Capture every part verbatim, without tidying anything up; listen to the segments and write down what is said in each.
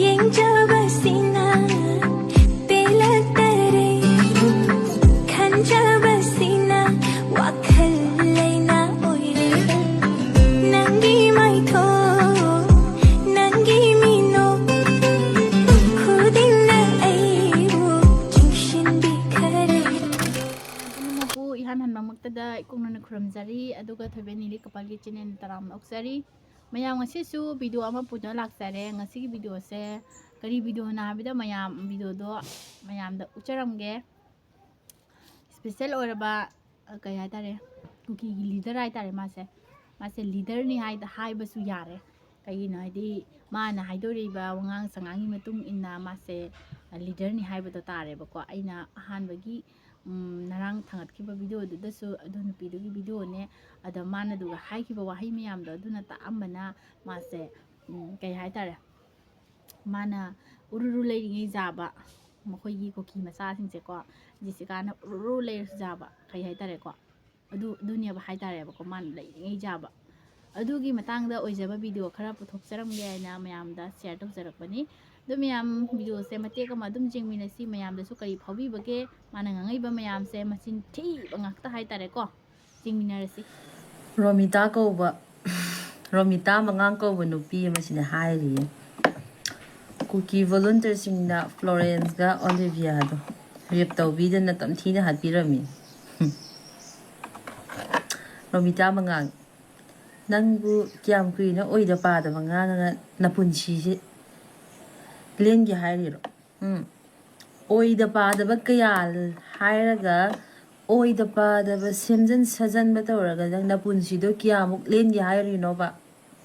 ꯌꯦꯡꯖꯕꯁꯤꯅ ꯄꯦꯜꯂꯛꯇꯔꯦ, ꯈꯟꯖꯕꯁꯤꯅ ꯋꯥꯈꯜ ꯂꯩꯅꯥ ꯑꯣꯏꯔꯦ꯫ ꯅꯪꯒꯤ ꯃꯥꯏꯊꯣꯡ, ꯅꯪꯒꯤ ꯃꯤꯅꯣꯛ ꯈꯨꯗꯤꯡꯅ ꯑꯩꯕꯨ ꯆꯤꯡꯁꯤꯟꯕꯤꯈꯔꯦ꯫ ꯄꯨꯝꯅꯃꯛꯄꯨ ꯏꯍꯥꯟ ꯍꯥꯟꯕꯃꯛꯇꯗ ꯏꯀꯣꯛꯅꯅ ꯈꯨꯔꯨꯝꯖꯔꯤ, ꯑꯗꯨꯒ ꯊꯣꯏꯕꯦꯟ ꯅꯤꯂꯤ ꯀꯄꯥꯜꯒꯤ ꯆꯦꯅꯦꯜ ꯇꯔꯥꯝꯅ ꯑꯣꯛꯆꯔꯤ꯫ ꯃꯌꯥꯝ, ꯉꯁꯤꯁꯨ ꯚꯤꯗꯤꯑꯣ ꯑꯃ ꯄꯨꯗꯨꯅ ꯂꯥꯛꯆꯔꯦ꯫ ꯉꯁꯤꯒꯤ ꯚꯤꯗꯤꯑꯣꯁꯦ ꯀꯔꯤ ꯚꯤꯗꯤꯑꯣꯅꯣ ꯍꯥꯏꯕꯗ, ꯃꯌꯥꯝ, ꯚꯤꯗꯤꯑꯣꯗꯣ ꯃꯌꯥꯝꯗ ꯎꯠꯆꯔꯝꯒꯦ꯫ ꯏꯁꯄꯤꯁꯦꯜ ꯑꯣꯏꯔꯕ, ꯑ, ꯀꯩ ꯍꯥꯏꯇꯥꯔꯦ, ꯀꯨꯀꯤꯒꯤ ꯂꯤꯗꯔ ꯍꯥꯏꯇꯥꯔꯦ ꯃꯥꯁꯦ꯫ ꯃꯥꯁꯦ ꯂꯤꯗꯔꯅꯤ ꯍꯥꯏꯗ, ꯍꯥꯏꯕꯁꯨ ꯌꯥꯔꯦ꯫ ꯀꯩꯒꯤꯅꯣ ꯍꯥꯏꯗꯤ, ꯃꯥꯅ ꯍꯥꯏꯗꯣꯔꯤꯕ ꯋꯥꯉꯥꯡ ꯁꯉꯥꯡꯒꯤ ꯃꯇꯨꯡ ꯏꯟꯅ ꯃꯥꯁꯦ, ꯑ, ꯂꯤꯗꯔꯅꯤ ꯍꯥꯏꯕꯗꯣ ꯇꯥꯔꯦꯕꯀꯣ꯫ ꯑꯩꯅ ꯑꯍꯥꯟꯕꯒꯤ, ꯎꯝ, ꯉꯔꯥꯡ ꯊꯥꯡꯒꯠꯈꯤꯕ ꯚꯤꯗꯤꯑꯣꯗꯨꯗꯁꯨ ꯑꯗꯨ ꯅꯨꯄꯤꯗꯨꯒꯤ ꯚꯤꯗꯤꯑꯣꯅꯦ꯫ ꯑꯗ ꯃꯥꯅ ꯑꯗꯨꯒ ꯍꯥꯏꯈꯤꯕ ꯋꯥꯍꯩ ꯃꯌꯥꯝꯗꯣ ꯑꯗꯨꯅ ꯇꯥꯛꯑꯝꯕꯅ ꯃꯥꯁꯦ, ꯎꯝ, ꯀꯩ ꯍꯥꯏꯇꯥꯔꯦ, ꯃꯥꯅ ꯎꯔꯨꯔꯨ ꯂꯩꯔꯤꯉꯩ ꯌꯥꯕ, ꯃꯈꯣꯏꯒꯤ ꯀꯨꯀꯤ ꯃꯆꯥꯁꯤꯡꯁꯦꯀꯣ, ꯖꯦꯁꯤꯀꯥꯅ ꯎꯔꯨꯔꯨ ꯂꯩꯔꯁꯨ ꯌꯥꯕ, ꯀꯩ ꯍꯥꯏꯇꯥꯔꯦꯀꯣ, ꯑꯗꯨ, ꯑꯗꯨꯅꯦꯕ ꯍꯥꯏꯇꯥꯔꯦꯕꯀꯣ, ꯃꯥꯅ ꯂꯩꯔꯤꯉꯩ ꯌꯥꯕ꯫ ꯑꯗꯨꯒꯤ ꯃꯇꯥꯡꯗ ꯑꯣꯏꯖꯕ ꯚꯤꯗꯤꯑꯣ ꯈꯔ ꯄꯨꯊꯣꯛꯆꯔꯝꯒꯦ ꯍꯥꯏꯅ ꯃꯌꯥꯝꯗ ꯁꯤꯌꯔ ꯇꯧꯖꯔꯛꯄꯅꯤ꯫ ꯑꯗꯨ ꯃꯌꯥꯝ, ꯚꯤꯗꯤꯑꯣꯁꯦ ꯃꯇꯦꯛ ꯑꯃ ꯑꯗꯨꯝ ꯌꯦꯡꯃꯤꯟꯅꯁꯤ꯫ ꯃꯌꯥꯝꯗꯁꯨ ꯀꯔꯤ ꯐꯥꯎꯕꯤꯕꯒꯦ, ꯃꯥꯅ ꯉꯥꯡꯉꯛꯏꯕ ꯃꯌꯥꯝꯁꯦ ꯃꯆꯤꯟ ꯊꯤꯕ ꯉꯥꯛꯇ ꯍꯥꯏꯇꯥꯔꯦꯀꯣ꯫ ꯌꯦꯡꯃꯤꯟꯅꯔꯁꯤ꯫ ꯔꯣꯃꯤꯇꯥ ꯀꯧꯕ, ꯔꯣꯃꯤꯇꯥ ꯃꯉꯥꯡ ꯀꯧꯕ ꯅꯨꯄꯤ ꯑꯃꯁꯤꯅ ꯍꯥꯏꯔꯤꯌꯦ, ꯀꯨꯀꯤ ꯚꯣꯂꯨꯟꯇꯤꯌꯔꯁꯤꯡꯅ ꯐ꯭ꯂꯣꯔꯦꯟꯁꯒ ꯑꯣꯂꯤꯚꯤꯌꯥꯗꯣ ꯔꯦꯞ ꯇꯧꯕꯤꯗꯅ ꯇꯝꯊꯤꯅ ꯍꯥꯠꯄꯤꯔꯝꯃꯤ꯫ ꯔꯣꯃꯤꯇꯥ ꯃꯉꯥꯡ, ꯅꯪꯕꯨ ꯀꯌꯥꯝ ꯀꯨꯏꯅ ꯑꯣꯏꯗ ꯄꯥꯗꯕ ꯉꯥꯡꯉꯒ ꯅꯄꯨꯟꯁꯤꯁꯦ ꯂꯦꯟꯒꯦ ꯍꯥꯏꯔꯤꯔꯣ? ꯎꯝ꯫ ꯑꯣꯏꯗ ꯄꯥꯗꯕ ꯀꯌꯥ ꯍꯥꯏꯔꯒ, ꯑꯣꯏꯗ ꯄꯥꯗꯕ ꯁꯦꯝꯖꯤꯟ ꯁꯥꯖꯟꯕ ꯇꯧꯔꯒ ꯅꯪ ꯅꯄꯨꯟꯁꯤꯗꯣ ꯀꯌꯥꯃꯨꯛ ꯂꯦꯟꯒꯦ ꯍꯥꯏꯔꯤꯅꯣꯕ?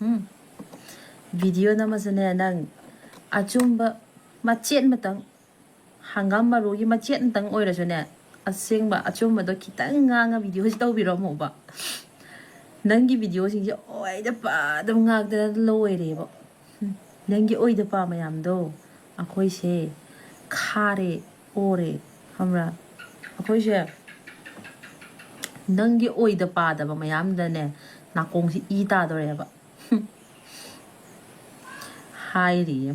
ꯎꯝ꯫ ꯚꯤꯗꯤꯑꯣ ꯅꯝꯃꯁꯨꯅꯦ, ꯅꯪ ꯑꯆꯨꯝꯕ ꯃꯆꯦꯠ ꯑꯃꯇꯪ, ꯍꯪꯒꯥꯝ ꯃꯔꯨꯒꯤ ꯃꯆꯦꯠ ꯑꯃꯇꯪ ꯑꯣꯏꯔꯁꯨꯅꯦ, ꯑꯁꯦꯡꯕ ꯑꯆꯨꯝꯕꯗꯣ ꯈꯤꯇꯪ ꯉꯥꯡꯉ ꯚꯤꯗꯤꯑꯣꯁꯤ ꯇꯧꯕꯤꯔꯝꯃꯣꯕ꯫ ꯅꯪꯒꯤ ꯚꯤꯗꯤꯑꯣꯁꯤꯡꯁꯦ ꯑꯣꯏꯗ ꯄꯥꯗꯕ ꯉꯥꯛꯇꯅ ꯂꯣꯏꯔꯦꯕ꯫ ꯎꯝ, ꯅꯪꯒꯤ ꯑꯣꯏꯗ ꯄꯥ ꯃꯌꯥꯝꯗꯣ ꯑꯩꯈꯣꯏꯁꯦ ꯈꯥꯔꯦ, ꯑꯣꯔꯦ, ꯈꯪꯕ꯭ꯔꯥ? ꯑꯩꯈꯣꯏꯁꯦ ꯅꯪꯒꯤ ꯑꯣꯏꯗ ꯄꯥꯗꯕ ꯃꯌꯥꯝꯗꯅꯦ ꯅꯥꯀꯣꯡꯁꯤ ꯏ ꯇꯥꯗꯣꯔꯦꯕ꯫ ꯍꯥꯏꯔꯤꯌꯦ꯫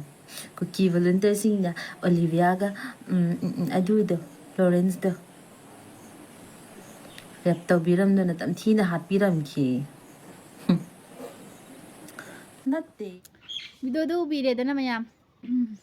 ꯀꯨꯀꯤ ꯚꯣꯂꯨꯟꯇꯤꯌꯔꯁꯤꯡꯅ ꯑꯣꯂꯤꯚꯤꯌꯥꯒ, ꯎꯝ, ꯎꯝ, ꯎꯝ, ꯑꯗꯨꯗꯣ, ꯂꯣꯔꯦꯟꯁꯇꯣ ꯔꯦꯞ ꯇꯧꯕꯤꯔꯝꯗꯅ ꯇꯝꯊꯤꯅ ꯍꯥꯠꯄꯤꯔꯝꯈꯤ꯫ ꯅꯠꯇꯦ꯫ ꯚꯤꯗꯤꯑꯣꯗꯨ ꯎꯕꯤꯔꯦꯗꯅ ꯃꯌꯥꯝ꯫ ꯎꯝ꯫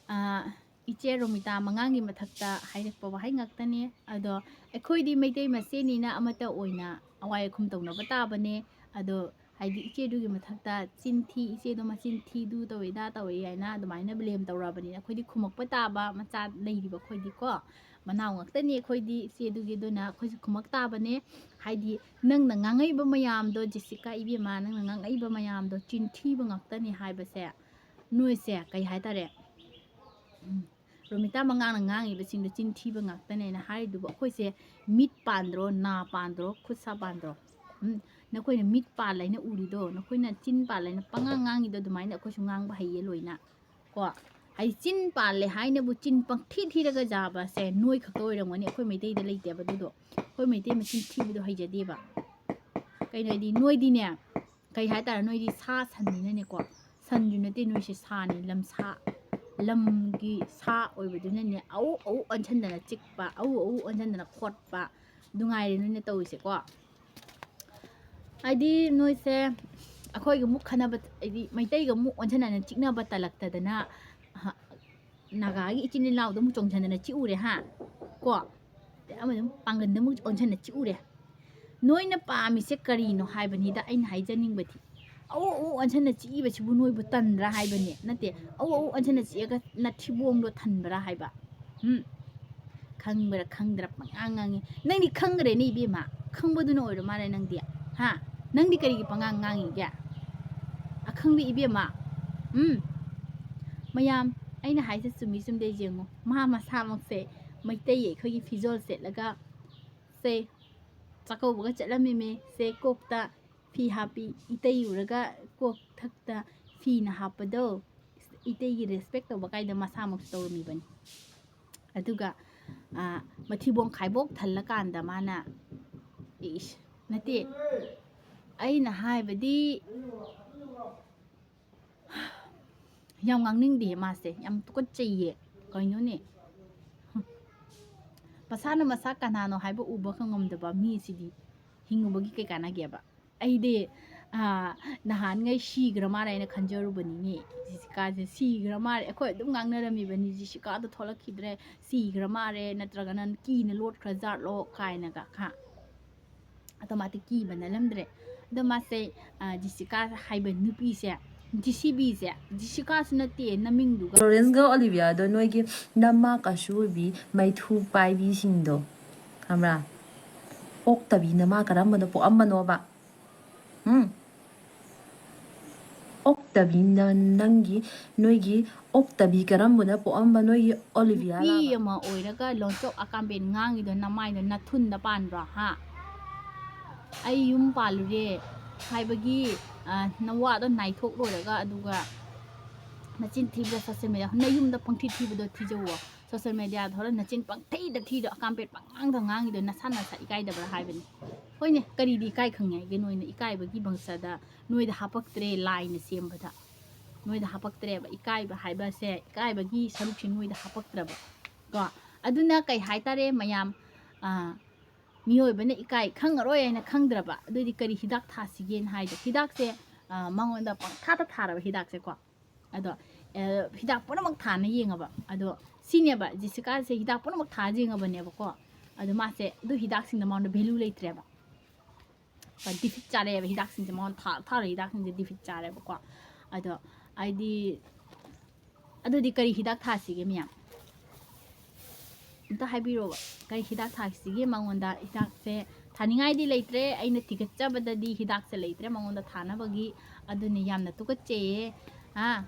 ꯑꯥ, ꯏꯆꯦ ꯔꯣꯃꯤꯇꯥ ꯃꯉꯥꯡꯒꯤ ꯃꯊꯛꯇ ꯍꯥꯏꯔꯛꯄ ꯋꯥꯍꯩ ꯉꯥꯛꯇꯅꯦ꯫ ꯑꯗꯣ ꯑꯩꯈꯣꯏꯗꯤ ꯃꯩꯇꯩ ꯃꯁꯦꯟꯅꯤꯅ ꯑꯃꯠꯇ ꯑꯣꯏꯅ ꯑꯋꯥꯏ ꯑꯈꯨꯝ ꯇꯧꯅꯕ ꯇꯥꯕꯅꯦ꯫ ꯑꯗꯣ ꯍꯥꯏꯗꯤ ꯏꯆꯦꯗꯨꯒꯤ ꯃꯊꯛꯇ ꯆꯤꯟ ꯊꯤ, ꯏꯆꯦꯗꯣ ꯃꯆꯤꯟ ꯊꯤꯗꯨ ꯇꯧꯋꯦ, ꯑꯗꯥ ꯇꯧꯋꯦ ꯍꯥꯏꯅ ꯑꯗꯨꯃꯥꯏꯅ ꯕ꯭ꯂꯦꯝ ꯇꯧꯔꯛꯑꯕꯅꯤꯅ ꯑꯩꯈꯣꯏꯗꯤ ꯈꯨꯝꯃꯛꯄ ꯇꯥꯕ, ꯃꯆꯥ ꯂꯩꯔꯤꯕ ꯑꯩꯈꯣꯏꯗꯤꯀꯣ꯫ ꯃꯅꯥꯎ ꯉꯥꯛꯇꯅꯤ ꯑꯩꯈꯣꯏꯗꯤ ꯏꯆꯦꯗꯨꯒꯤ, ꯑꯗꯨꯅ ꯑꯩꯈꯣꯏꯁꯨ ꯈꯨꯝꯃꯛ ꯇꯥꯕꯅꯦ꯫ ꯍꯥꯏꯗꯤ ꯅꯪꯅ ꯉꯥꯡꯉꯛꯏꯕ ꯃꯌꯥꯝꯗꯣ, ꯖꯦꯁꯤꯀꯥ ꯏꯕꯦꯝꯃ, ꯅꯪꯅ ꯉꯥꯡꯉꯛꯏꯕ ꯃꯌꯥꯝꯗꯣ ꯆꯤꯟ ꯊꯤꯕ ꯉꯥꯛꯇꯅꯤ ꯍꯥꯏꯕꯁꯦ ꯅꯣꯏꯁꯦ ꯀꯩ ꯍꯥꯏꯇꯥꯔꯦ? ꯎꯝ, ꯔꯣꯃꯤꯇꯥ ꯃꯉꯥꯡꯅ ꯉꯥꯡꯉꯤꯕꯁꯤꯡꯗꯣ ꯆꯤꯟ ꯊꯤꯕ ꯉꯥꯛꯇꯅꯦꯅ ꯍꯥꯏꯔꯤꯗꯨꯕꯨ ꯑꯩꯈꯣꯏꯁꯦ ꯃꯤꯠ ꯄꯥꯟꯗ꯭ꯔꯣ, ꯅꯥ ꯄꯥꯟꯗ꯭ꯔꯣ, ꯈꯨꯠ ꯁꯥ ꯄꯥꯟꯗ꯭ꯔꯣ? ꯎꯝ, ꯅꯈꯣꯏꯅ ꯃꯤꯠ ꯄꯥꯜ ꯍꯥꯏꯅ ꯎꯔꯤꯗꯣ, ꯅꯈꯣꯏꯅ ꯆꯤꯟ ꯄꯥꯜ ꯍꯥꯏꯅ ꯄꯉꯥꯡ ꯉꯥꯡꯉꯤꯗꯣ, ꯑꯗꯨꯃꯥꯏꯅ ꯑꯩꯈꯣꯏꯁꯨ ꯉꯥꯡꯕ ꯍꯩꯌꯦ ꯂꯣꯏꯅ꯫ ꯀꯣ, ꯍꯥꯏꯗꯤ ꯆꯤꯟ ꯄꯥꯜꯂꯦ ꯍꯥꯏꯅꯕꯨ ꯆꯤꯟ ꯄꯪꯊꯤ ꯊꯤꯔꯒ ꯌꯥꯕꯁꯦ ꯅꯣꯏ ꯈꯛꯇ ꯑꯣꯏꯔꯝꯒꯅꯤ, ꯑꯩꯈꯣꯏ ꯃꯩꯇꯩꯗ ꯂꯩꯇꯦꯕ ꯑꯗꯨꯗꯣ꯫ ꯑꯩꯈꯣꯏ ꯃꯩꯇꯩ ꯃꯆꯤꯟ ꯊꯤꯕꯗꯣ ꯍꯩꯖꯗꯦꯕ꯫ ꯀꯩꯅꯣ ꯍꯥꯏꯗꯤ ꯅꯣꯏꯗꯤꯅꯦ, ꯀꯩ ꯍꯥꯏꯇꯥꯔꯦ, ꯅꯣꯏꯗꯤ ꯁꯥ ꯁꯟꯅꯤꯅꯅꯦꯀꯣ, ꯁꯟꯁꯨ ꯅꯠꯇꯦ ꯅꯣꯏꯁꯦ, ꯁꯥꯅꯤ, ꯂꯝꯁꯥ, ꯂꯝꯒꯤ ꯁꯥ ꯑꯣꯏꯕꯗꯨꯅꯅꯦ, ꯑꯧ ꯑꯧ ꯑꯣꯟꯁꯟꯗꯅ ꯆꯤꯛꯄ, ꯑꯧ ꯑꯧ ꯑꯣꯟꯁꯟꯗꯅ ꯈꯣꯠꯄ, ꯑꯗꯨ ꯉꯥꯏꯔꯦ ꯅꯣꯏꯅ ꯇꯧꯔꯤꯁꯦꯀꯣ꯫ ꯍꯥꯏꯗꯤ ꯅꯣꯏꯁꯦ ꯑꯩꯈꯣꯏꯒ ꯑꯃꯨꯛ ꯈꯟꯅꯕ, ꯍꯥꯏꯗꯤ ꯃꯩꯇꯩꯒ ꯑꯃꯨꯛ ꯑꯣꯟꯁꯟꯅꯅ ꯆꯤꯛꯅꯕ ꯇꯜꯂꯛꯇꯗꯅ, ꯑꯍ, ꯅꯥꯒꯥꯒꯤ ꯏꯆꯤꯟ ꯏꯅꯥꯎꯗ ꯑꯃꯨꯛ ꯆꯣꯡꯁꯟꯗꯅ ꯆꯤꯛꯎꯔꯦ, ꯍꯥ? ꯀꯣ? ꯑꯃꯗꯤ ꯑꯃꯨꯛ ꯄꯥꯡꯒꯟꯗ ꯑꯃꯨꯛ ꯑꯣꯟꯁꯟꯅ ꯆꯤꯛꯎꯔꯦ꯫ ꯅꯣꯏꯅ ꯄꯥꯝꯃꯤꯁꯦ ꯀꯔꯤꯅꯣ ꯍꯥꯏꯕꯅꯤꯗ ꯑꯩꯅ ꯍꯥꯏꯖꯅꯤꯡꯕꯗꯤ꯫ ꯑꯎ ꯑꯎ ꯑꯣꯟꯁꯟꯅ ꯆꯤꯛꯏꯕꯁꯤꯕꯨ ꯅꯣꯏꯕꯨ ꯇꯟꯗ꯭ꯔꯥ ꯍꯥꯏꯕꯅꯦ? ꯅꯠꯇꯦ, ꯑꯎ ꯑꯎ ꯑꯣꯟꯁꯟꯅ ꯆꯤꯛꯑꯒ ꯅꯊꯤꯕꯣꯡꯗꯣ ꯊꯟꯕ꯭ꯔꯥ ꯍꯥꯏꯕ? ꯎꯝ? ꯈꯪꯕ꯭ꯔꯥ ꯈꯪꯗ꯭ꯔꯥ ꯄꯉꯥꯡ ꯉꯥꯡꯉꯤ꯫ ꯅꯪꯗꯤ ꯈꯪꯈ꯭ꯔꯦꯅꯦ ꯏꯕꯦꯝꯃ, ꯈꯪꯕꯗꯨꯅ ꯑꯣꯏꯔ ꯃꯥꯜꯂꯦ ꯅꯪꯗꯤ꯫ ꯍꯥ? ꯅꯪꯗꯤ ꯀꯔꯤꯒꯤ ꯄꯉꯥꯡ ꯉꯥꯡꯉꯤꯒꯦ? ꯑꯈꯪꯕꯤ ꯏꯕꯦꯝꯃ, ꯎꯝ? ꯃꯌꯥꯝ, ꯑꯩꯅ ꯍꯥꯏꯁꯦ ꯆꯨꯝꯃꯤ ꯆꯨꯝꯗꯦ ꯌꯦꯡꯉꯨ꯫ ꯃꯥ ꯃꯁꯥꯃꯛꯁꯦ ꯃꯩꯇꯩ ꯑꯩꯈꯣꯏꯒꯤ ꯐꯤꯖꯣꯜ ꯁꯦꯠꯂꯒ ꯁꯦ ꯆꯥꯛꯀꯧꯕꯒ ꯆꯠꯂꯝꯃꯤꯃꯤ꯫ ꯁꯦ ꯀꯣꯛꯇ ꯐꯤ ꯍꯥꯞꯄꯤ, ꯏꯇꯩ ꯎꯔꯒ ꯀꯣꯛ ꯊꯛꯇ ꯐꯤꯅ ꯍꯥꯞꯄꯗꯣ, ꯏꯇꯩꯒꯤ ꯔꯦꯁꯄꯦꯛ ꯇꯧꯕ ꯀꯥꯏꯗ ꯃꯁꯥꯃꯛꯁꯨ ꯇꯧꯔꯝꯃꯤꯕꯅꯤ꯫ ꯑꯗꯨꯒ, ꯑꯥ, ꯃꯊꯤꯕꯣꯡ ꯈꯥꯏꯕꯣꯛ ꯊꯜꯂꯀꯥꯟꯗ ꯃꯥꯅ, ꯏꯁ, ꯅꯠꯇꯦ, ꯑꯩꯅ ꯍꯥꯏꯕꯗꯤ, ꯌꯥꯝ ꯉꯥꯡꯅꯤꯡꯗꯦ ꯃꯥꯁꯦ, ꯌꯥꯝ ꯇꯨꯀꯠꯆꯩꯌꯦ꯫ ꯀꯩꯅꯣꯅꯦ? ꯍꯨꯝ꯫ ꯃꯁꯥꯅ ꯃꯁꯥ ꯀꯅꯥꯅꯣ ꯍꯥꯏꯕ ꯎꯕ ꯈꯪꯉꯝꯗꯕ ꯃꯤꯁꯤꯗꯤ ꯍꯤꯡꯉꯨꯕꯒꯤ ꯀꯩ ꯀꯥꯟꯅꯒꯦꯕ? ꯑꯩꯗꯤ, ꯑꯥ, ꯅꯍꯥꯟꯉꯩ ꯁꯤꯈ꯭ꯔ ꯃꯥꯜꯂꯦ ꯍꯥꯏꯅ ꯈꯟꯖꯔꯨꯕꯅꯤꯅꯦ꯫ ꯖꯤꯁꯤꯀꯥꯁꯦ ꯁꯤꯈ꯭ꯔ ꯃꯥꯜꯂꯦ꯫ ꯑꯩꯈꯣꯏ ꯑꯗꯨꯝ ꯉꯥꯡꯅꯔꯝꯃꯤꯕꯅꯤ, "ꯖꯤꯁꯤꯀꯥꯗꯣ ꯊꯣꯛꯂꯛꯈꯤꯗ꯭ꯔꯦ, ꯁꯤꯈ꯭ꯔ ꯃꯥꯜꯂꯦ, ꯅꯠꯇ꯭ꯔꯒꯅ ꯀꯤꯅ ꯂꯣꯠꯈ꯭ꯔ ꯖꯥꯠꯂꯣ?" ꯀꯥꯏꯅꯒ ꯈ꯫ ꯑꯗꯣ ꯃꯥꯗꯤ ꯀꯤꯕ ꯅꯠꯂꯝꯗ꯭ꯔꯦ꯫ ꯑꯗꯣ ꯃꯥꯁꯦ, ꯑꯥ, ꯖꯤꯁꯤꯀꯥ ꯍꯥꯏꯕ ꯅꯨꯄꯤꯁꯦ, ꯖꯤ ꯁꯤ ꯕꯤꯁꯦ, ꯖꯤꯁꯤꯀꯥꯁꯨ ꯅꯠꯇꯦ ꯅꯃꯤꯡꯗꯨꯒ꯫ ꯂꯣꯔꯦꯟꯁꯒ ꯑꯣꯂꯤꯚꯤꯌꯥꯗꯣ ꯅꯣꯏꯒꯤ ꯅꯃꯥ ꯀꯁꯨꯕꯤ ꯃꯩꯊꯨ ꯄꯥꯏꯕꯤꯁꯤꯡꯗꯣ, ꯈꯪꯕ꯭ꯔꯥ? ꯑꯣꯛꯇꯕꯤ ꯅꯃꯥ ꯀꯔꯝꯕꯅ ꯄꯣꯛꯑꯝꯕꯅꯣꯕ? ꯎꯝ? ꯑꯣꯛꯇꯕꯤ ꯅ-, ꯅꯪꯒꯤ, ꯅꯣꯏꯒꯤ ꯑꯣꯛꯇꯕꯤ ꯀꯔꯝꯕꯅ ꯄꯣꯛꯑꯝꯕ ꯅꯣꯏꯒꯤ ꯑꯣꯂꯤꯚꯤꯌꯥ ꯅꯨꯄꯤ ꯂꯥꯕ? ꯑꯃ ꯑꯣꯏꯔꯒ ꯂꯣꯟꯆꯣꯛ ꯑꯀꯥꯝꯕꯦꯟ ꯉꯥꯡꯉꯤꯗꯣ ꯅꯃꯥꯏꯗꯣ ꯅꯊꯨꯟꯗ ꯄꯥꯟꯕ꯭ꯔꯣ, ꯍꯥ? "ꯑꯩ ꯌꯨꯝ ꯄꯥꯜꯂꯨꯔꯦ" ꯍꯥꯏꯕꯒꯤ, ꯑ, ꯅꯋꯥꯗꯣ ꯅꯥꯏꯊꯣꯛ ꯂꯣꯏꯔꯒ, ꯑꯗꯨꯒ ꯅꯆꯤꯟ ꯊꯤꯕꯗ social media, ꯅꯌꯨꯝꯗ ꯄꯪꯊꯤ ꯊꯤꯕꯗꯣ ꯊꯤꯖꯧꯋꯣ꯫ Social mediaꯗ ꯊꯣꯛꯂ ꯅꯆꯤꯟ ꯄꯪꯊꯤꯗ ꯊꯤꯗꯣ, ꯑꯀꯥꯝꯄꯦꯠ ꯄꯪꯉꯥꯡꯗ ꯉꯥꯡꯉꯤꯗꯣ ꯅꯁꯥ ꯅꯁꯥ ꯏꯀꯥꯏꯗꯕ꯭ꯔꯥ ꯍꯥꯏꯕꯅꯤ꯫ ꯍꯣꯏꯅꯦ, ꯀꯔꯤꯗꯤ ꯏꯀꯥꯏ ꯈꯪꯉꯦ ꯍꯥꯏꯒꯦ? ꯅꯣꯏꯅ ꯏꯀꯥꯏꯕꯒꯤ ꯃꯪꯁꯗ ꯅꯣꯏꯗ ꯍꯥꯄꯛꯇ꯭ꯔꯦ, ꯂꯥꯏꯅ ꯁꯦꯝꯕꯗ ꯅꯣꯏꯗ ꯍꯥꯄꯛꯇ꯭ꯔꯦꯕ꯫ ꯏꯀꯥꯏꯕ ꯍꯥꯏꯕꯁꯦ, ꯏꯀꯥꯏꯕꯒꯤ ꯁꯔꯨꯛꯁꯦ ꯅꯣꯏꯗ ꯍꯥꯄꯛꯇ꯭ꯔꯕ ꯀꯣ꯫ ꯑꯗꯨꯅ ꯀꯩ ꯍꯥꯏꯇꯥꯔꯦ ꯃꯌꯥꯝ, ꯑ, ꯃꯤꯑꯣꯏꯕꯅ ꯏꯀꯥꯏ ꯈꯪꯉꯔꯣꯏ ꯍꯥꯏꯅ ꯈꯪꯗ꯭ꯔꯕ, ꯑꯗꯨꯗꯤ ꯀꯔꯤ ꯍꯤꯗꯥꯛ ꯊꯥꯁꯤꯒꯦꯅ ꯍꯥꯏꯗꯣ, ꯍꯤꯗꯥꯛꯁꯦ, ꯑ, ꯃꯉꯣꯟꯗ ꯄꯪꯊꯥꯗ ꯊꯥꯔꯕ ꯍꯤꯗꯥꯛꯁꯦꯀꯣ꯫ ꯑꯗꯣ, ꯑ, ꯍꯤꯗꯥꯛ ꯄꯨꯝꯅꯃꯛ ꯊꯥꯅ ꯌꯦꯡꯉꯕ꯫ ꯑꯗꯣ ꯁꯤꯅꯦꯕ, ꯖꯦꯁꯤꯀꯥꯁꯦ ꯍꯤꯗꯥꯛ ꯄꯨꯝꯅꯃꯛ ꯊꯥ ꯌꯦꯡꯉꯕꯅꯦꯕꯀꯣ꯫ ꯑꯗꯣ ꯃꯥꯁꯦ ꯑꯗꯨ ꯍꯤꯗꯥꯛꯁꯤꯡꯗꯣ ꯃꯉꯣꯟꯗ value ꯂꯩꯇ꯭ꯔꯦꯕ꯫ Defeat ꯆꯥꯔꯛꯑꯦꯕ ꯍꯤꯗꯥꯛꯁꯤꯡꯁꯦ, ꯃꯉꯣꯟꯗ ꯊꯥ-, ꯊꯥꯔꯤꯕ ꯍꯤꯗꯥꯛꯁꯤꯡꯁꯦ defeat ꯆꯥꯔꯦꯕꯀꯣ꯫ ꯑꯗꯣ ꯍꯥꯏꯗꯤ, ꯑꯗꯨꯗꯤ ꯀꯔꯤ ꯍꯤꯗꯥꯛ ꯊꯥꯁꯤꯒꯦ ꯃꯌꯥꯝ? ꯑꯝꯇ ꯍꯥꯏꯕꯤꯔꯣꯕ, ꯀꯔꯤ ꯍꯤꯗꯥꯛ ꯊꯥꯁꯤꯒꯦ ꯃꯉꯣꯟꯗ? ꯍꯤꯗꯥꯛꯁꯦ ꯊꯥꯅꯤꯡꯉꯥꯏꯗꯤ ꯂꯩꯇ꯭ꯔꯦ, ꯑꯩꯅ ꯊꯤꯒꯠꯆꯕꯗꯗꯤ ꯍꯤꯗꯥꯛꯁꯦ ꯂꯩꯇ꯭ꯔꯦ ꯃꯉꯣꯟꯗ ꯊꯥꯅꯕꯒꯤ꯫ ꯑꯗꯨꯅ ꯌꯥꯝꯅ ꯇꯨꯀꯠꯆꯩꯌꯦ꯫ ꯑꯥ,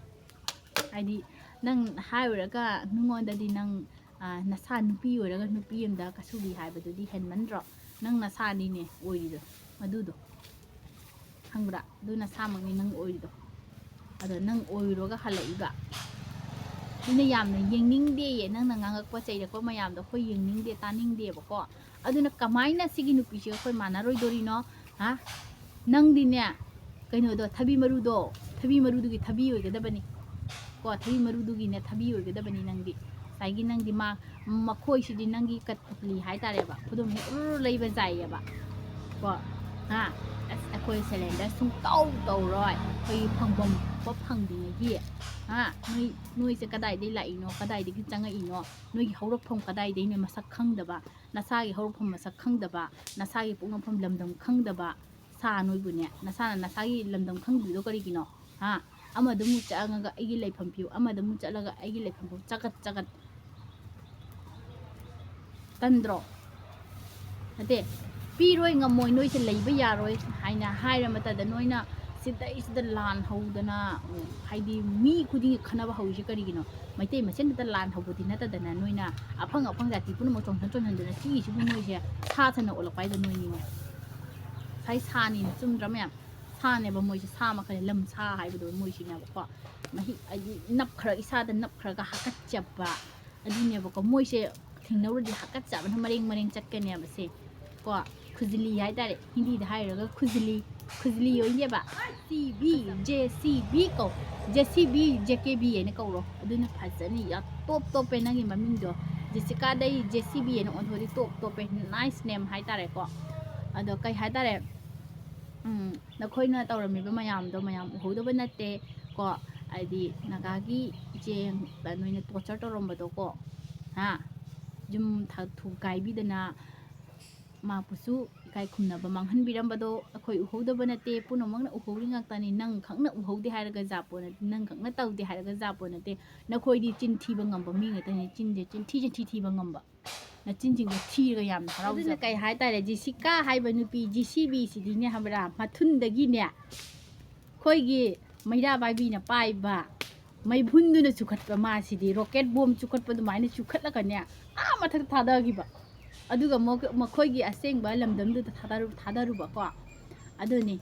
ꯍꯥꯏꯗꯤ, ꯅꯪ ꯍꯥꯏꯔꯨꯔꯒ ꯃꯤꯉꯣꯟꯗꯗꯤ ꯅꯪ, ꯑꯥ, ꯅꯁꯥ ꯅꯨꯄꯤ ꯑꯣꯏꯔꯒ ꯅꯨꯄꯤ ꯑꯃꯗ ꯀꯁꯨꯕꯤ ꯍꯥꯏꯕꯗꯨꯗꯤ ꯍꯦꯟꯃꯟꯗ꯭ꯔꯣ? ꯅꯪ ꯅꯁꯥꯅꯤꯅꯦ ꯑꯣꯏꯔꯤꯗꯣ, ꯃꯗꯨꯗꯣ꯫ ꯈꯪꯕ꯭ꯔꯥ? ꯑꯗꯨ ꯅꯁꯥꯃꯛꯅꯤ ꯅꯪ ꯑꯣꯏꯔꯤꯗꯣ꯫ ꯑꯗꯣ ꯅꯪ ꯑꯣꯏꯔꯨꯔꯒ ꯍꯜꯂꯛꯏꯕ꯫ ꯑꯗꯨꯅ ꯌꯥꯝꯅ ꯌꯦꯡꯅꯤꯡꯗꯦꯌꯦ, ꯅꯪꯅ ꯉꯥꯡꯉꯛꯄ ꯆꯩꯔꯛꯄ ꯃꯌꯥꯝꯗꯣ ꯑꯩꯈꯣꯏ ꯌꯦꯡꯅꯤꯡꯗꯦ, ꯇꯥꯅꯤꯡꯗꯦꯕꯀꯣ꯫ ꯑꯗꯨꯅ ꯀꯃꯥꯏꯅ ꯁꯤꯒꯤ ꯅꯨꯄꯤꯁꯤꯒ ꯑꯩꯈꯣꯏ ꯃꯥꯟꯅꯔꯣꯏꯗꯣꯔꯤꯅꯣ? ꯍꯥ? ꯅꯪꯗꯤꯅꯦ, ꯀꯩꯅꯣꯗꯣ, ꯊꯕꯤ ꯃꯔꯨꯗꯣ, ꯊꯕꯤ ꯃꯔꯨꯗꯨꯒꯤ ꯊꯕꯤ ꯑꯣꯏꯒꯗꯕꯅꯤ꯫ ꯀꯣ, ꯊꯕꯤ ꯃꯔꯨꯗꯨꯒꯤꯅꯦ ꯊꯕꯤ ꯑꯣꯏꯒꯗꯕꯅꯤ ꯅꯪꯗꯤ꯫ ꯉꯁꯥꯏꯒꯤ ꯅꯪꯗꯤ ꯃꯥ, ꯃꯈꯣꯏꯁꯤꯗꯤ ꯅꯪꯒꯤ ꯀꯠꯄꯂꯤ ꯍꯥꯏꯇꯥꯔꯦꯕ, ꯈꯨꯗꯣꯝꯁꯦ ꯎꯔꯨ ꯂꯩꯕ ꯖꯥꯏꯌꯦꯕ꯫ ꯀꯣ, ꯍꯥ, ꯑꯁ, ꯑꯩꯈꯣꯏ ꯁꯦꯂꯦꯟꯗꯔ ꯁꯨꯡꯇꯧ ꯇꯧꯔꯣꯏ, ꯑꯩꯈꯣꯏꯒꯤ ꯐꯪꯐꯝ ꯊꯣꯛꯄ ꯐꯪꯗ꯭ꯔꯤꯉꯩꯒꯤ꯫ ꯍꯥ, ꯅꯣꯏ, ꯅꯣꯏꯁꯦ ꯀꯗꯥꯏꯗꯒꯤ ꯂꯥꯛꯏꯅꯣ, ꯀꯗꯥꯏꯗꯒꯤ ꯆꯪꯉꯛꯏꯅꯣ, ꯅꯣꯏꯒꯤ ꯍꯧꯔꯛꯐꯝ ꯀꯗꯥꯏꯗꯩꯅꯣ ꯃꯁꯛ ꯈꯪꯗꯕ, ꯅꯁꯥꯒꯤ ꯍꯧꯔꯛꯐꯝ ꯃꯁꯛ ꯈꯪꯗꯕ, ꯅꯁꯥꯒꯤ ꯄꯣꯛꯅꯐꯝ ꯂꯝꯗꯝ ꯈꯪꯗꯕ ꯁꯥ ꯅꯣꯏꯕꯨꯅꯦ, ꯅꯁꯥꯅ ꯅꯁꯥꯒꯤ ꯂꯝꯗꯝ ꯈꯪꯗ꯭ꯔꯤꯗꯣ ꯀꯔꯤꯒꯤꯅꯣ? ꯍꯥ? ꯑꯃꯗ ꯑꯃꯨꯛ ꯆꯠꯂꯒ ꯑꯩꯒꯤ ꯂꯩꯐꯝ ꯄꯤꯌꯨ, ꯑꯃꯗ ꯑꯃꯨꯛ ꯆꯠꯂꯒ ꯑꯩꯒꯤ ꯂꯩꯐꯝ ꯄꯤꯌꯨ, ꯆꯒꯠ ꯆꯒꯠ꯫ ꯇꯟꯗ꯭ꯔꯣ? ꯅꯠꯇꯦ, ꯄꯤꯔꯣꯏ, ꯉꯝꯃꯣꯏ, ꯅꯣꯏꯁꯦ ꯂꯩꯕ ꯌꯥꯔꯣꯏ ꯍꯥꯏꯅ ꯍꯥꯏꯔ ꯃꯇꯝꯗ, ꯅꯣꯏꯅ ꯁꯤꯗꯩꯁꯤꯗ ꯂꯥꯟ ꯍꯧꯗꯅ, ꯎꯝ, ꯍꯥꯏꯗꯤ ꯃꯤ ꯈꯨꯗꯤꯡꯒꯤ ꯈꯠꯅꯕ ꯍꯧꯔꯤꯁꯦ ꯀꯔꯤꯒꯤꯅꯣ? ꯃꯩꯇꯩ ꯃꯁꯦꯟ ꯈꯛꯇ ꯂꯥꯟ ꯍꯧꯕꯗꯤ ꯅꯠꯇꯗꯅ, ꯅꯣꯏꯅ ꯑꯐꯪ ꯑꯐꯪ ꯖꯥꯇꯤ ꯄꯨꯝꯅꯃꯛ ꯆꯣꯡꯊꯟ ꯆꯣꯡꯊꯟꯗꯅ ꯆꯤꯛꯏꯁꯤꯕꯨ ꯅꯣꯏꯁꯦ ꯁꯥ ꯊꯟꯅ ꯑꯣꯜꯂꯛꯄ ꯍꯥꯏꯗꯣ ꯅꯣꯏꯅꯤꯉꯣ꯫ ꯉꯁꯥꯏ ꯁꯥꯅꯤꯅ ꯆꯨꯝꯗ꯭ꯔꯥ ꯃꯌꯥꯝ? ꯁꯥꯅꯦꯕ ꯃꯣꯏꯁꯦ, ꯁꯥ ꯃꯈꯜ, ꯂꯝ ꯁꯥ ꯍꯥꯏꯕꯗꯣ ꯃꯣꯏꯁꯤꯅꯦꯕꯀꯣ꯫ ꯃꯍꯤꯛ ꯍꯥꯏꯗꯤ ꯅꯞꯈ꯭ꯔ, ꯏꯁꯥꯗ ꯅꯞꯈ꯭ꯔꯒ ꯍꯥꯀꯠꯆꯕ ꯑꯗꯨꯅꯦꯕꯀꯣ꯫ ꯃꯣꯏꯁꯦ ꯊꯦꯡꯅꯧꯔꯗꯤ ꯍꯥꯀꯠꯆꯕꯅ ꯃꯔꯦꯡ ꯃꯔꯦꯡ ꯆꯠꯀꯅꯦꯕ ꯁꯦ꯫ ꯀꯣ, ꯈꯨꯖꯤꯂꯤ ꯍꯥꯏꯇꯥꯔꯦ, ꯍꯤꯟꯗꯤꯗ ꯍꯥꯏꯔꯒ ꯈꯨꯖꯤꯂꯤ, ꯈꯨꯖꯤꯂꯤ ꯑꯣꯏꯅꯦꯕ꯫ C B, J C B ꯀꯧ, J C B, J K B ꯍꯥꯏꯅ ꯀꯧꯔꯣ, ꯑꯗꯨꯅ ꯐꯖꯅꯤ꯫ ꯌꯥꯝ ꯇꯣꯞ ꯇꯣꯞꯄꯦ ꯅꯪꯒꯤ ꯃꯃꯤꯡꯗꯣ꯫ ꯖꯦꯁꯤꯀꯥꯗꯩ ꯖꯦ ꯁꯤ ꯕꯤ ꯍꯥꯏꯅ ꯑꯣꯟꯊꯣꯛꯑꯗꯤ ꯇꯣꯞ ꯇꯣꯞꯄꯦ, nice name ꯍꯥꯏꯇꯥꯔꯦꯀꯣ꯫ ꯑꯗꯣ ꯀꯩ ꯍꯥꯏꯇꯥꯔꯦ, ꯎꯝ, ꯅꯈꯣꯏꯅ ꯇꯧꯔꯝꯃꯤꯕ ꯃꯌꯥꯝꯗꯣ ꯃꯌꯥꯝ ꯎꯍꯧꯗꯕ ꯅꯠꯇꯦ ꯀꯣ꯫ ꯍꯥꯏꯗꯤ ꯅꯥꯒꯥꯒꯤ ꯏꯆꯦ ꯅꯣꯏꯅ torture ꯇꯧꯔꯝꯕꯗꯣ ꯀꯣ, ꯍꯥ, ꯌꯨꯝ ꯊ-, ꯊꯨꯒꯥꯏꯕꯤꯗꯅ ꯃꯍꯥꯛꯄꯨꯁꯨ ꯏꯀꯥꯏ ꯈꯨꯝꯅꯕ ꯃꯥꯡꯍꯟꯕꯤꯔꯝꯕꯗꯣ ꯑꯩꯈꯣꯏ ꯎꯍꯧꯗꯕ ꯅꯠꯇꯦ, ꯄꯨꯝꯅꯃꯛꯅ ꯎꯍꯧꯔꯤ ꯉꯥꯛꯇꯅꯤ꯫ ꯅꯪ ꯈꯛꯅ ꯎꯍꯧꯗꯦ ꯍꯥꯏꯔꯒ ꯖꯥꯄꯣ ꯅꯠꯇꯦ, ꯅꯪ ꯈꯛꯅ ꯇꯧꯗꯦ ꯍꯥꯏꯔꯒ ꯖꯥꯄꯣ ꯅꯠꯇꯦ꯫ ꯅꯈꯣꯏꯗꯤ ꯆꯤꯟ ꯊꯤꯕ ꯉꯝꯕ ꯃꯤ ꯉꯥꯛꯇꯅꯤ, ꯆꯤꯟꯁꯦ ꯆꯤꯟꯊꯤ ꯆꯤꯟꯊꯤ ꯊꯤꯕ ꯉꯝꯕ꯫ ꯅꯆꯤꯟꯁꯤꯡꯗꯣ ꯊꯤꯔꯒ ꯌꯥꯝꯅ ꯍꯔꯥꯎꯖꯕ꯫ ꯑꯗꯨꯅ ꯀꯩ ꯍꯥꯏꯇꯥꯔꯦ, ꯖꯤꯁꯤꯀꯥ ꯍꯥꯏꯕ ꯅꯨꯄꯤ, ꯖꯤ ꯁꯤ ꯕꯤ ꯁꯤꯗꯤꯅꯦ, ꯈꯪꯕ꯭ꯔꯥ, ꯃꯊꯨꯟꯗꯒꯤꯅꯦ, ꯑꯩꯈꯣꯏꯒꯤ ꯃꯩꯔꯥ ꯄꯥꯏꯕꯤꯅ ꯄꯥꯏꯕ ꯃꯩꯐꯨꯟꯗꯨꯅ ꯆꯨꯈꯠꯄ, ꯃꯥꯁꯤꯗꯤ rocket bomb ꯆꯨꯈꯠꯄ ꯑꯗꯨꯃꯥꯏꯅ ꯆꯨꯈꯠꯂꯒꯅꯦ, ꯑꯥ ꯃꯊꯛꯇ ꯊꯥꯗꯈꯤꯕ꯫ ꯑꯗꯨꯒ ꯃꯈꯣꯏꯒꯤ ꯑꯁꯦꯡꯕ ꯂꯝꯗꯝꯗꯨꯗ ꯊꯥꯗꯔꯨ-, ꯊꯥꯗꯔꯨꯕꯀꯣ꯫ ꯑꯗꯨꯅꯤ꯫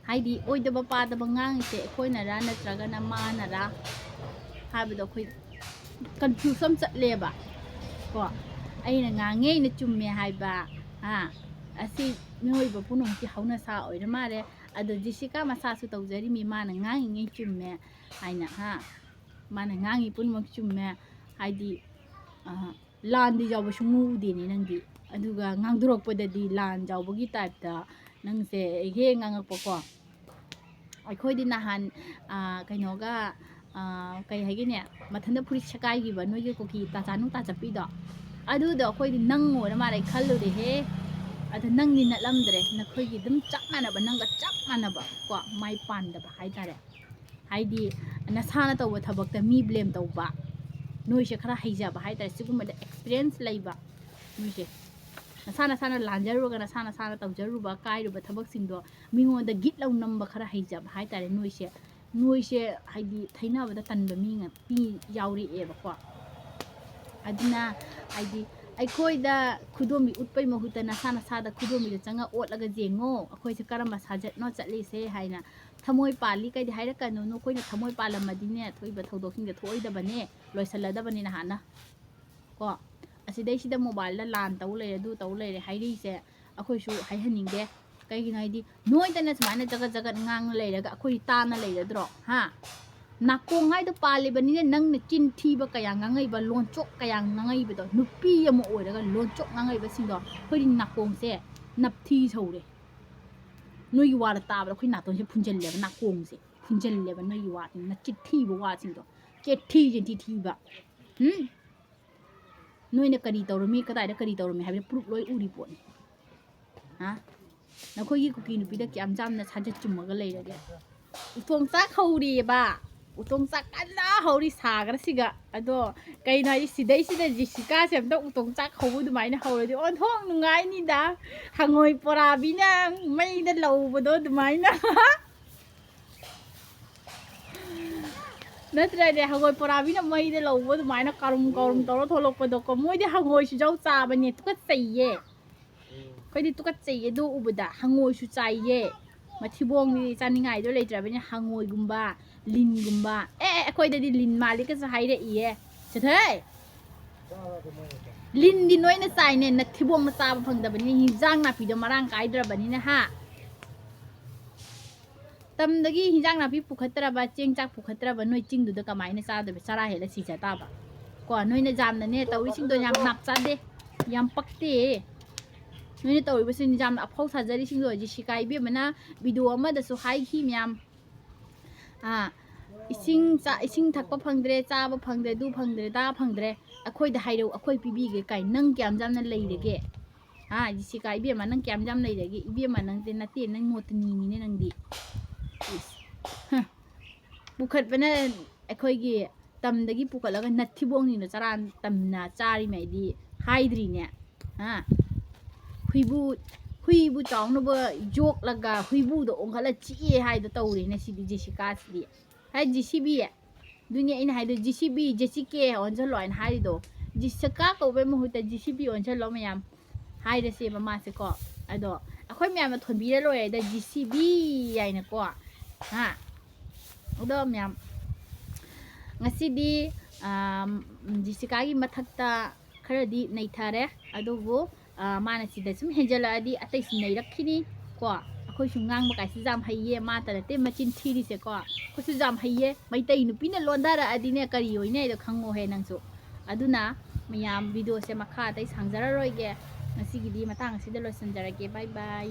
ꯍꯥꯏꯗꯤ ꯑꯣꯏꯗꯕ ꯄꯥꯗꯕ ꯉꯥꯡꯉꯤꯁꯦ ꯑꯩꯈꯣꯏꯅꯔꯥ ꯅꯠꯇ꯭ꯔꯒꯅ ꯃꯥꯅꯔꯥ ꯍꯥꯏꯕꯗꯣ ꯑꯩꯈꯣꯏ confuse ꯑꯃ ꯆꯠꯂꯦꯕ ꯀꯣ꯫ ꯑꯩꯅ ꯉꯥꯡꯉꯦ, ꯑꯩꯅ ꯆꯨꯝꯃꯦ ꯍꯥꯏꯕ, ꯑꯥ, ꯑꯁꯤ ꯃꯤꯑꯣꯏꯕ ꯄꯨꯝꯅꯃꯛꯀꯤ ꯍꯧꯅꯁꯥ ꯑꯣꯏꯔ ꯃꯥꯜꯂꯦ꯫ ꯑꯗꯣ ꯖꯤꯁꯤꯀꯥ ꯃꯁꯥꯁꯨ ꯇꯧꯖꯔꯤꯃꯤ, ꯃꯥꯅ ꯉꯥꯡꯉꯤꯉꯩ ꯆꯨꯝꯃꯦ ꯍꯥꯏꯅ, ꯍꯥ? ꯃꯥꯅ ꯉꯥꯡꯉꯤ ꯄꯨꯝꯅꯃꯛ ꯆꯨꯝꯃꯦ, ꯍꯥꯏꯗꯤ, ꯑ, ꯂꯥꯟꯗꯤ ꯌꯥꯎꯕ ꯁꯨꯡꯎ ꯎꯗꯦꯅꯦ ꯅꯪꯗꯤ꯫ ꯑꯗꯨꯒ ꯉꯥꯡꯊꯣꯔꯛꯄꯗꯗꯤ ꯂꯥꯟ ꯌꯥꯎꯕꯒꯤ type ꯇ ꯅꯪꯁꯦ ꯍꯦꯛ ꯉꯥꯡꯉꯛꯄꯀꯣ꯫ ꯑꯩꯈꯣꯏꯗꯤ ꯅꯍꯥꯟ, ꯑ, ꯀꯩꯅꯣꯒ, ꯑ, ꯀꯩ ꯍꯥꯏꯒꯅꯤ, ꯃꯊꯟꯇ ꯐꯨꯔꯤꯠ ꯁꯦꯒꯥꯏꯈꯤꯕ ꯅꯣꯏꯒꯤ ꯀꯨꯀꯤ ꯇꯥꯆꯥꯅꯨ ꯇꯥꯆꯞꯄꯤꯗꯣ, ꯑꯗꯨꯗꯣ ꯑꯩꯈꯣꯏꯗꯤ ꯅꯪ ꯑꯣꯏꯔ ꯃꯥꯜꯂꯦ ꯈꯜꯂꯨꯔꯦꯍꯦ꯫ ꯑꯗ ꯅꯪꯗꯤ ꯅꯠꯂꯝꯗ꯭ꯔꯦ, ꯅꯈꯣꯏꯒꯤ ꯑꯗꯨꯝ ꯆꯞ ꯃꯥꯟꯅꯕ, ꯅꯪꯒ ꯆꯞ ꯃꯥꯟꯅꯕ ꯀꯣ, ꯃꯥꯏ ꯄꯥꯟꯗꯕ ꯍꯥꯏꯇꯥꯔꯦ꯫ ꯍꯥꯏꯗꯤ ꯅꯁꯥꯅ ꯇꯧꯕ ꯊꯕꯛꯇ ꯃꯤ blame ꯇꯧꯕ, ꯅꯣꯏꯁꯦ ꯈꯔ ꯍꯩꯖꯕ ꯍꯥꯏꯇꯥꯔꯦ, ꯁꯤꯒꯨꯝꯕꯗ experience ꯂꯩꯕ ꯅꯣꯏꯁꯦ꯫ ꯅꯁꯥ ꯅꯁꯥꯅ ꯂꯥꯟꯖꯔꯨꯔꯒ ꯅꯁꯥ ꯅꯁꯥꯅ ꯇꯧꯖꯔꯨꯕ ꯀꯥꯏꯔꯨꯕ ꯊꯕꯛꯁꯤꯡꯗꯣ ꯃꯤꯉꯣꯟꯗ ꯒꯤꯠ ꯂꯧ ꯅꯝꯕ ꯈꯔ ꯍꯩꯖꯕ ꯍꯥꯏꯇꯥꯔꯦ ꯅꯣꯏꯁꯦ꯫ ꯅꯣꯏꯁꯦ ꯍꯥꯏꯗꯤ ꯊꯩꯅꯕꯗ ꯇꯟꯕ ꯃꯤ ꯉ-, ꯃꯤ ꯌꯥꯎꯔꯛꯑꯦꯕꯀꯣ꯫ ꯑꯗꯨꯅ ꯍꯥꯏꯗꯤ ꯑꯩꯈꯣꯏꯗ ꯈꯨꯗꯣꯝꯕꯤ ꯎꯠꯄꯩ ꯃꯍꯨꯠꯇ ꯅꯁꯥ ꯅꯁꯥꯗ ꯈꯨꯗꯣꯝꯕꯤꯗ ꯆꯪꯉ ꯑꯣꯠꯂꯒ ꯌꯦꯡꯉꯣ, ꯑꯩꯈꯣꯏꯁꯦ ꯀꯔꯝꯕ ꯁꯥꯖꯠꯅꯣ ꯆꯠꯂꯤꯁꯦ ꯍꯥꯏꯅ꯫ ꯊꯃꯣꯏ ꯄꯥꯜꯂꯤ ꯀꯩꯗꯤ ꯍꯥꯏꯔꯛꯀꯅꯨ, ꯅꯈꯣꯏꯅ ꯊꯃꯣꯏ ꯄꯥꯜꯂꯝꯃꯗꯤꯅꯦ ꯊꯣꯛꯏꯕ ꯊꯧꯗꯣꯛꯁꯤꯡꯁꯦ ꯊꯣꯛꯑꯣꯏꯗꯕꯅꯦ, ꯂꯣꯏꯁꯜꯂꯗꯕꯅꯦ ꯅꯍꯥꯟꯅ꯫ ꯀꯣ, ꯑꯁꯤꯗꯩꯁꯤꯗ mobile ꯗ ꯂꯥꯟ ꯇꯧ ꯂꯩꯔꯦ, ꯑꯗꯨ ꯇꯧ ꯂꯩꯔꯦ ꯍꯥꯏꯔꯤꯁꯦ ꯑꯩꯈꯣꯏꯁꯨ ꯍꯥꯏꯍꯟꯅꯤꯡꯗꯦ꯫ ꯀꯩꯒꯤꯅꯣ ꯍꯥꯏꯗꯤ ꯅꯣꯏꯗꯅ ꯁꯨꯃꯥꯏꯅ ꯖꯒꯠ ꯖꯒꯠ ꯉꯥꯡꯅ ꯂꯩꯔꯒ ꯑꯩꯈꯣꯏ ꯇꯥꯅ ꯂꯩꯔꯗ꯭ꯔꯣ? ꯍꯥ? ꯅꯥꯀꯣꯡ ꯍꯥꯏꯗꯣ ꯄꯥꯜꯂꯤꯕꯅꯤꯅ ꯅꯪꯅ ꯆꯤꯟ ꯊꯤꯕ ꯀꯌꯥ ꯉꯥꯡꯉꯛꯏꯕ, ꯂꯣꯟꯆꯣꯛ ꯀꯌꯥ ꯉꯥꯡꯉꯛꯏꯕꯗꯣ, ꯅꯨꯄꯤ ꯑꯃ ꯑꯣꯏꯔꯒ ꯂꯣꯟꯆꯣꯛ ꯉꯥꯡꯉꯛꯏꯕꯁꯤꯡꯗꯣ ꯑꯩꯈꯣꯏꯗꯤ ꯅꯥꯀꯣꯡꯁꯦ ꯅꯞꯊꯤ ꯁꯧꯔꯦ꯫ ꯅꯣꯏꯒꯤ ꯋꯥꯗ ꯇꯥꯕꯗ ꯑꯩꯈꯣꯏ ꯅꯥꯇꯣꯟꯁꯦ ꯐꯨꯟꯖꯜꯂꯦꯕ, ꯅꯥꯀꯣꯡꯁꯦ ꯐꯨꯟꯖꯜꯂꯦꯕ ꯅꯣꯏꯒꯤ ꯋꯥ, ꯅꯆꯤꯟ ꯊꯤꯕ ꯋꯥꯁꯤꯡꯗꯣ꯫ ꯆꯦꯊꯤ ꯆꯦꯊꯤ ꯊꯤꯕ꯫ ꯎꯝ? ꯅꯣꯏꯅ ꯀꯔꯤ ꯇꯧꯔꯝꯃꯤ, ꯀꯗꯥꯏꯗ ꯀꯔꯤ ꯇꯧꯔꯝꯃꯤ ꯍꯥꯏꯕꯗꯤ proof ꯂꯣꯏ ꯎꯔꯤ ꯄꯣꯠꯅꯤ꯫ ꯍꯥ? ꯅꯈꯣꯏꯒꯤ ꯀꯨꯀꯤ ꯅꯨꯄꯤꯗ ꯀꯌꯥꯝ ꯌꯥꯝꯅ ꯁꯥꯖꯠ ꯆꯨꯝꯃꯒ ꯂꯩꯔꯒꯦ? ꯎꯇꯣꯡ ꯆꯥꯛ ꯍꯧꯔꯤꯑꯕ꯫ ꯎꯇꯣꯡ ꯆꯥꯛ ꯀꯟꯅ ꯍꯧꯔꯤ ꯁꯥꯈ꯭ꯔꯁꯤꯒ꯫ ꯑꯗꯣ ꯀꯩꯅꯣ ꯍꯥꯏꯗꯤ ꯁꯤꯗꯩꯁꯤꯗ ꯖꯤꯁꯤꯀꯥꯁꯦ ꯑꯝꯇ ꯎꯇꯣꯡ ꯆꯥꯛ ꯍꯧꯕ ꯑꯗꯨꯃꯥꯏꯅ ꯍꯧꯔꯗꯤ ꯑꯣꯟꯊꯣꯛ ꯅꯨꯡꯉꯥꯏꯅꯤꯗ꯫ ꯍꯪꯉꯣꯏ ꯄꯣꯔꯥꯕꯤꯅ ꯃꯩꯗ ꯂꯧꯕꯗꯣ ꯑꯗꯨꯃꯥꯏꯅ꯫ ꯅꯠꯇ꯭ꯔꯗꯤ ꯍꯪꯉꯣꯏ ꯄꯣꯔꯥꯕꯤꯅ ꯃꯩꯗ ꯂꯧꯕ ꯑꯗꯨꯃꯥꯏꯅ ꯀꯔꯨꯝ ꯀꯔꯨꯝ ꯇꯧꯔ ꯊꯣꯛꯂꯛꯄꯗꯣꯀꯣ꯫ ꯃꯣꯏꯗꯤ ꯍꯪꯉꯣꯏꯁꯨ ꯌꯥꯎ ꯆꯥꯕꯅꯦ, ꯇꯨꯀꯠꯆꯩꯌꯦ꯫ ꯑꯩꯈꯣꯏꯗꯤ ꯇꯨꯀꯠꯆꯩꯌꯦ ꯑꯗꯨ ꯎꯕꯗ꯫ ꯍꯪꯉꯣꯏꯁꯨ ꯆꯥꯏꯌꯦ꯫ ꯃꯊꯤꯕꯣꯡꯗꯤ ꯆꯥꯅꯤꯡꯉꯥꯏꯗꯣ ꯂꯩꯇ꯭ꯔꯕꯅꯤꯅ ꯍꯪꯉꯣꯏꯒꯨꯝꯕ, ꯂꯤꯟꯒꯨꯝꯕ꯫ ꯑꯦ, ꯑꯦ, ꯑꯩꯈꯣꯏꯗꯗꯤ ꯂꯤꯟ ꯃꯥꯜꯂꯤꯒꯁꯨ ꯍꯥꯏꯔꯛꯏꯌꯦ꯫ ꯆꯠꯊꯣꯏ! ꯂꯤꯟꯗꯤ ꯅꯣꯏꯅ ꯆꯥꯏꯅꯦ, ꯅꯊꯤꯕꯣꯡꯅ ꯆꯥꯕ ꯐꯪꯗꯕꯅꯤꯅ, ꯍꯤꯟꯖꯥꯡ ꯅꯥꯄꯤꯗꯣ ꯃꯔꯥꯡ ꯀꯥꯏꯗ꯭ꯔꯕꯅꯤꯅ, ꯍꯥ? ꯇꯝꯗꯒꯤ ꯍꯤꯟꯖꯥꯡ ꯅꯥꯄꯤ ꯄꯨꯈꯠꯇ꯭ꯔꯕ, ꯆꯦꯡ ꯆꯥꯛ ꯄꯨꯈꯠꯇ꯭ꯔꯕ ꯅꯣꯏ ꯆꯤꯡꯗꯨꯗ ꯀꯃꯥꯏꯅ ꯆꯥꯗꯣꯏꯕ? ꯆꯔꯥ ꯍꯦꯜꯂ ꯁꯤꯖ ꯇꯥꯕ꯫ ꯀꯣ, ꯅꯣꯏꯅ ꯌꯥꯝꯅꯅꯦ ꯇꯧꯔꯤꯁꯤꯡꯗꯣ ꯌꯥꯝ ꯅꯥꯞ ꯆꯥꯗꯦ, ꯌꯥꯝ ꯄꯛꯇꯦ꯫ ꯅꯣꯏꯅ ꯇꯧꯔꯤꯕꯁꯤꯡ ꯌꯥꯝꯅ ꯑꯐꯧ ꯁꯥꯖꯔꯤꯁꯤꯡꯗꯣ ꯖꯤꯁꯤꯀꯥ ꯏꯕꯦꯝꯃꯅ ꯚꯤꯗꯤꯑꯣ ꯑꯃꯗꯁꯨ ꯍꯥꯏꯈꯤ ꯃꯌꯥꯝ꯫ ꯑꯥ, ꯏꯁꯤꯡ ꯆꯥ-, ꯏꯁꯤꯡ ꯊꯛꯄ ꯐꯪꯗ꯭ꯔꯦ, ꯆꯥꯕ ꯐꯪꯗ꯭ꯔꯦ, ꯑꯗꯨ ꯐꯪꯗ꯭ꯔꯦ, ꯑꯗꯥ ꯐꯪꯗ꯭ꯔꯦ, ꯑꯩꯈꯣꯏꯗ ꯍꯥꯏꯔꯛꯎ, ꯑꯩꯈꯣꯏ ꯄꯤꯕꯤꯒꯦ ꯀꯥꯏ꯫ ꯅꯪ ꯀꯌꯥꯝ ꯌꯥꯝꯅ ꯂꯩꯔꯒꯦ? ꯑꯥ, ꯖꯤꯁꯤꯀꯥ ꯏꯕꯦꯝꯃ, ꯅꯪ ꯀꯌꯥꯝ ꯌꯥꯝ ꯂꯩꯔꯒꯦ? ꯏꯕꯦꯝꯃ, ꯅꯪꯗꯤ ꯅꯠꯇꯦ, ꯅꯪ ꯃꯣꯠꯇ ꯅꯤꯅꯤꯅꯦ ꯅꯪꯗꯤ꯫ ꯏꯁ꯫ ꯍ꯫ ꯄꯨꯈꯠꯄꯅ ꯑꯩꯈꯣꯏꯒꯤ ꯇꯝꯗꯒꯤ ꯄꯨꯈꯠꯂꯒ ꯅꯠꯊꯤꯕꯣꯡꯅꯤꯅ ꯆꯔꯥ ꯇꯝꯅ ꯆꯥꯔꯤꯃꯩꯗꯤ ꯍꯥꯏꯗ꯭ꯔꯤꯅꯦ꯫ ꯍꯥ? ꯍꯨꯏꯕꯨ, ꯍꯨꯏꯕꯨ ꯆꯥꯎꯅꯕ ꯌꯣꯛꯂꯒ ꯍꯨꯏꯕꯨꯗ ꯑꯣꯟꯈꯠꯂ ꯆꯤꯛꯑꯦ ꯍꯥꯏꯗꯣ ꯇꯧꯔꯦꯅꯦ ꯁꯤꯗꯤ ꯖꯦꯁꯤꯀꯥꯁꯤꯗꯤ꯫ ꯍꯥꯏ ꯖꯤꯁꯤꯕꯤ꯫ ꯑꯗꯨꯅꯦ ꯑꯩꯅ ꯍꯥꯏꯗꯣ, ꯖꯤꯁꯤꯕꯤ, ꯖꯦꯁꯤꯀꯦ ꯑꯣꯟꯁꯤꯜꯂꯣ ꯍꯥꯏꯅ ꯍꯥꯏꯔꯤꯗꯣ꯫ ꯖꯤꯁꯤꯀꯥ ꯀꯧꯕꯩ ꯃꯍꯨꯠꯇ ꯖꯤꯁꯤꯕꯤ ꯑꯣꯟꯁꯤꯜꯂꯣ ꯃꯌꯥꯝ꯫ ꯍꯥꯏꯔꯁꯦꯕ ꯃꯥꯁꯦꯀꯣ꯫ ꯑꯗꯣ ꯑꯩꯈꯣꯏ ꯃꯌꯥꯝꯅ ꯊꯣꯟꯕꯤꯔ ꯂꯣꯏꯔꯦꯗ ꯖꯤꯁꯤꯕꯤ ꯍꯥꯏꯅꯀꯣ꯫ ꯍꯥ? ꯑꯗꯣ ꯃꯌꯥꯝ, ꯉꯁꯤꯗꯤ, ꯑꯥꯝ, ꯖꯤꯁꯤꯀꯥꯒꯤ ꯃꯊꯛꯇ ꯈꯔꯗꯤ ꯅꯩꯊꯔꯦ꯫ ꯑꯗꯨꯕꯨ, ꯑꯥ, ꯃꯥꯅ ꯁꯤꯗ ꯁꯨꯝ ꯍꯦꯟꯖꯜꯂꯛꯑꯗꯤ ꯑꯇꯩꯁꯨ ꯅꯩꯔꯛꯈꯤꯅꯤ ꯀꯣ꯫ ꯑꯩꯈꯣꯏꯁꯨ ꯉꯥꯡꯕ ꯀꯥꯏꯁꯤ ꯌꯥꯝ ꯍꯩꯌꯦ, ꯃꯥꯇ ꯅꯠꯇꯦ ꯃꯆꯤꯟ ꯊꯤꯔꯤꯁꯦꯀꯣ꯫ ꯑꯩꯈꯣꯏꯁꯨ ꯌꯥꯝ ꯍꯩꯌꯦ꯫ ꯃꯩꯇꯩ ꯅꯨꯄꯤꯅ ꯂꯣꯟꯗꯔꯛꯑꯗꯤꯅꯦ ꯀꯔꯤ ꯑꯣꯏꯅꯤ ꯍꯥꯏꯗꯣ ꯈꯪꯉꯣꯍꯦ ꯅꯪꯁꯨ꯫ ꯑꯗꯨꯅ ꯃꯌꯥꯝ ꯚꯤꯗꯤꯑꯣꯁꯦ ꯃꯈꯥ ꯑꯇꯩ ꯁꯥꯡꯖꯔꯔꯣꯏꯒꯦ꯫ ꯉꯁꯤꯒꯤꯗꯤ ꯃꯇꯥꯡ ꯑꯁꯤꯗ ꯂꯣꯏꯁꯤꯟꯖꯔꯒꯦ꯫ ꯕꯥꯏ ꯕꯥꯏ꯫